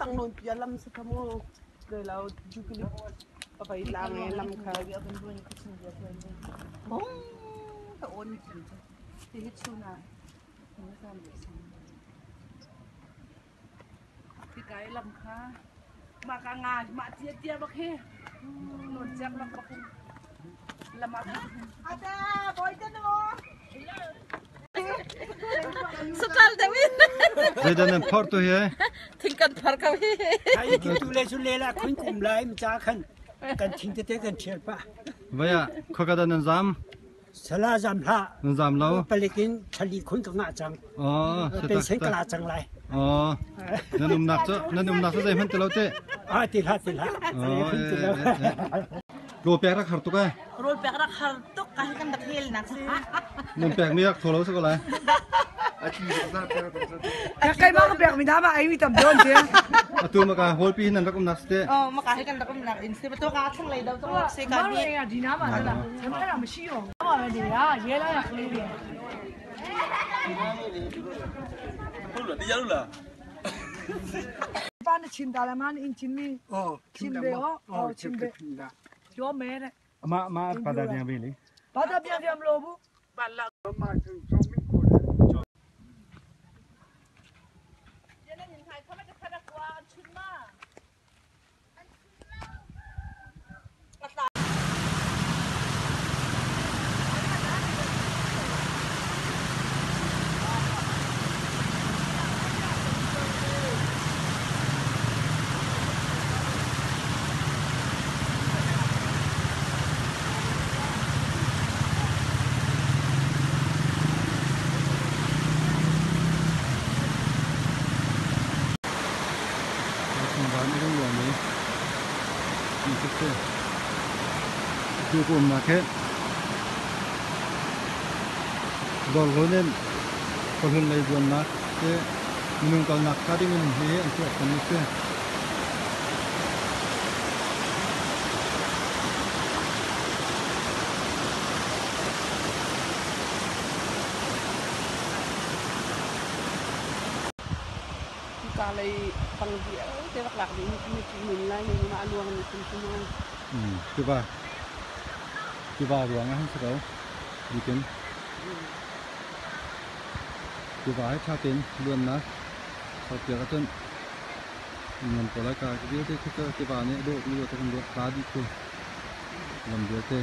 Tang nawn pi lam si kha mu le lo Jubilee pavei tlang e lam kha bong ka on ti ti hi chuna ti kai lam kha mah ka nga mah tia tia bak hi non chek lak bak lam ah ate boy te no Satal deuh in. Zeidah nan phorh tu hi? Thing kan phar ko hi. Ai ki tu le su le la khun kum lai mi cha khan kan thing tete kan thial pa. Vaya khoka dah nan zam? Sala zam hlah. Nan zam lo? Palik in thali khun ka ngah cang. Oh, Pensen ka la cang lai. Oh, nan umnak cu nan umnak cu zeihmanh ti lo te. Ah ti hlah ti hlah. Oh, Rawl pek rak har tuk ai. Rawl pek rak har tuk ka hi kan rak hel nak si. Nan pek mi rak tho lo si ko lai. Kai ma ka pek mi na ma ai mi tam don te. Atu ma ka hol pi nan rak um nak ste. Oh ma ka hi kan rak um nak in se to ka thang lei do to se ka မ ni. တို့အိမ်ကဒီနားမှာလားဆမအဲ့ဒါမရှိတော့ဘူး။မှာပဲနေတာရဲလာရကလေးတွေ ဟုတ်လားတရားလို့လား ။ပါနချင်းတာလာမန်အင်ချင်းမီ အော် ချင်းပဲဟောအော်ချင်းပဲပြောမဲတဲ့ အမအမဘာသာပြန်ပြီလေ ။ဘာသာပြန်ပြန်မလို့ဘူး Van i rung luan i mi tuk te. Tu ko um nak he dawr hlawn in khuahlun lei zuannak te minung kalnak hnga ding in hi an tuah ton mi si. Ka lei pang vialte rak lak ding mi cu min lai ne ma aluang mi sim sim ai. Tiva tiva ruang ah hin si ko. Bikin. Tiva hi tha tein luannak saupiak ahcun nuam ko lai ka vialte khi cu tiva nih a dawh mi te kan ruah ta dih khu lam vialte.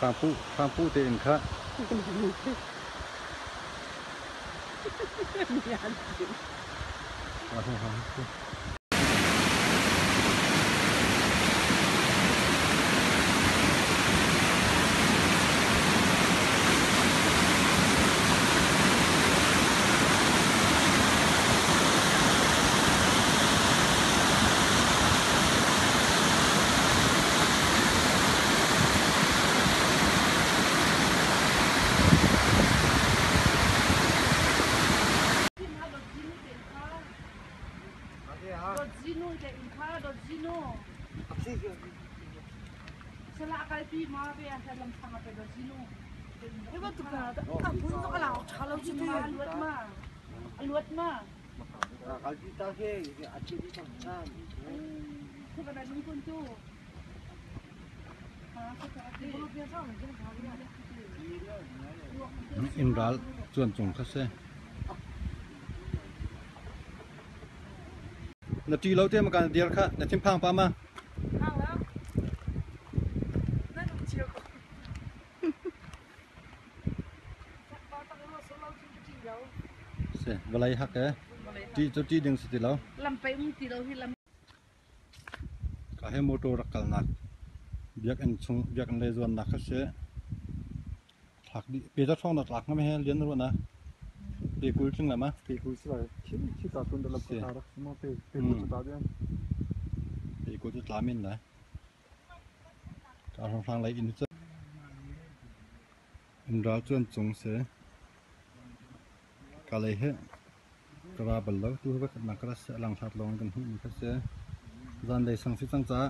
Hrangpu hrangpu tein kha Dot zino te in kha dot zino. Sala kal pi ma be an lam thang pe dot zino. ။ဒီဘတူကအဘုန်းကလာချာလို့ချစ်တယ် Aluat ma. Aluat ma. Khu ka nung kun tu. Ha khu ka ။ဘလို့ပြန်ဆောင်နေတယ်ခါလေး။ In ral chuan chung kha se. Na ti lo te ma kan dir kha na thin phang pa ma. ဟုတ်လား။နားချီကို။ဘာတလို့ဆလောက်ချင်ကြည့်ရော Se valai hak e ti chu ti ding si ti lo. Lam pe um ti lo hi lam Ka he motor rak kal nak biak an chung biak an le zuan nak kha se. Thak di pe ta thong na tlak na me he lian ru na. Pe kul tling la ma. ပေကူစလာချိချိတာတွန်ဒလပတာရစမပေပေကူတာပြန် Pe kul chu tla min la. Ka rong rang lai in chu. In ral chuan chung se. Ka lei he kara bal lo tu ba khat na kara se lang thlat long kan hu mi kha se. Zan lei sang si chang cha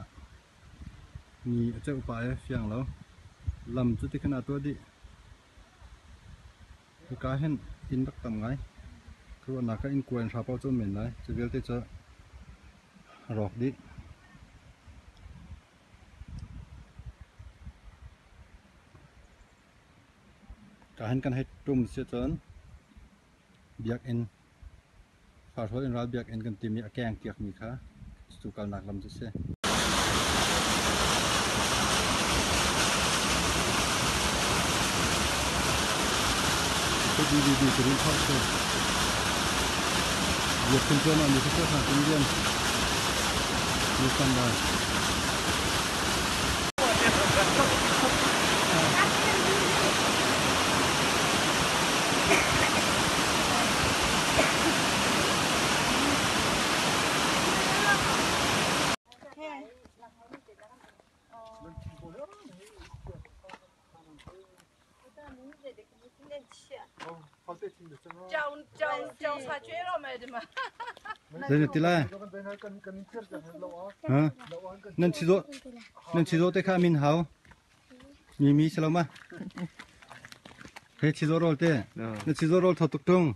ni a cheu pa e fiang lo. Lam cu tikhan aa tuah dih. Hika hin inn rak tam ngai. Ka ruahnak ah inn kua in hra paoh cu um men lai. Cu vialte cu a rawk dih. Ka hin kan hei tum si cun biakinn Farhual in ral biakinn kan timi a keng kiakmi kha cucu kalnak lam cu a si. DVB Green Park cu biakinn tuan ah mi khi hna kum lian mi tam lai. Zei ti lai? Ha? Nan chi zo nan chi zo te kha min hau. Mi mi si lo ma? He chi zo rol te. Na chi zo rol tho tuk tung.